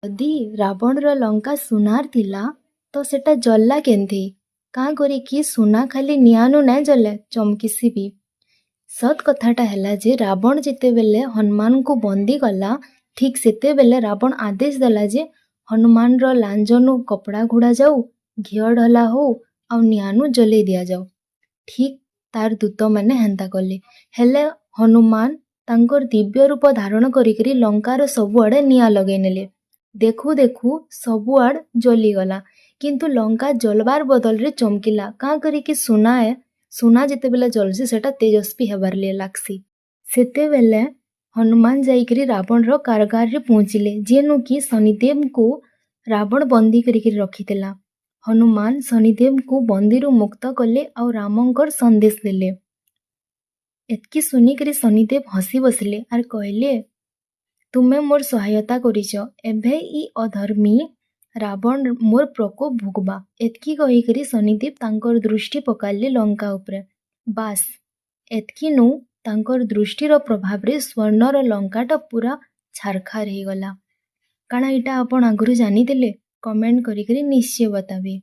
ଯଦି ରାବଣର ଲଙ୍କା ସୁନାର ଥିଲା, ତ ସେଟା ଜଲ୍ଲା କେନ୍ଥି? କାଁ କରିକି ସୁନା ଖାଲି ନିଆଁନୁ ନାଇଁ ଜଲେ, ଚମକିସି ବି। ସତ୍ କଥାଟା ହେଲା ଯେ ରାବଣ ଯେତେବେଲେ ହନୁମାନଙ୍କୁ ବନ୍ଦୀ କଲା, ଠିକ୍ ସେତେବେଲେ ରାବଣ ଆଦେଶ ଦେଲା ଯେ ହନୁମାନର ଲାଞ୍ଜନୁ କପଡ଼ା ଘୋଡ଼ା ଯାଉ, ଘିଅ ଢଲା ହଉ ଆଉ ନିଆଁନୁ ଜଲେଇ ଦିଆଯାଉ। ଠିକ୍ ତାର ଦୂତମାନେ ହେନ୍ତା କଲେ। ହେଲେ ହନୁମାନ ତାଙ୍କର ଦିବ୍ୟ ରୂପ ଧାରଣ କରିକିରି ଲଙ୍କାର ସବୁଆଡ଼େ ନିଆଁ ଲଗେଇ ନେଲେ। ଦେଖୁ ଦେଖୁ ସବୁଆଡ଼ ଜଲିଗଲା, କିନ୍ତୁ ଲଙ୍କା ଜଲବାର ବଦଳରେ ଚମକିଲା। କାଁ କରିକି ସୁନା ଏ, ସୁନା ଯେତେବେଲେ ଜଲସି, ସେଟା ତେଜସ୍ୱୀ ହେବାର ଲାଗସି। ସେତେବେଲେ ହନୁମାନ ଯାଇକିରି ରାବଣର କାରାଗାରରେ ପହଞ୍ଚିଲେ, ଯେନୁ କି ଶନିଦେବଙ୍କୁ ରାବଣ ବନ୍ଦୀ କରିକିରି ରଖିଥିଲା। ହନୁମାନ ଶନିଦେବଙ୍କୁ ବନ୍ଦୀରୁ ମୁକ୍ତ କଲେ ଆଉ ରାମଙ୍କର ସନ୍ଦେଶ ଦେଲେ। ଏତ୍କି ଶୁନିକରି ଶନିଦେବ ହସି ବସିଲେ ଆର୍ କହିଲେ, ତୁମେ ମୋର୍ ସହାୟତା କରିଛ, ଏବେ ଇ ଅଧର୍ମୀ ରାବଣ ମୋର୍ ପ୍ରକୋପ ଭୋଗବା। ଏତ୍କି କହିକରି ଶନିଦେବ ତାଙ୍କର ଦୃଷ୍ଟି ପକାଇଲେ ଲଙ୍କା ଉପରେ। ବାସ୍, ଏତ୍କିନୁ ତାଙ୍କର ଦୃଷ୍ଟିର ପ୍ରଭାବରେ ସ୍ୱର୍ଣ୍ଣର ଲଙ୍କାଟା ପୁରା ଛାରଖାର ହେଇଗଲା। କାଣା ଏଇଟା ଆପଣ ଆଗରୁ ଜାନିଥିଲେ? କମେଣ୍ଟ କରିକିରି ନିଶ୍ଚୟ ବତାବେ।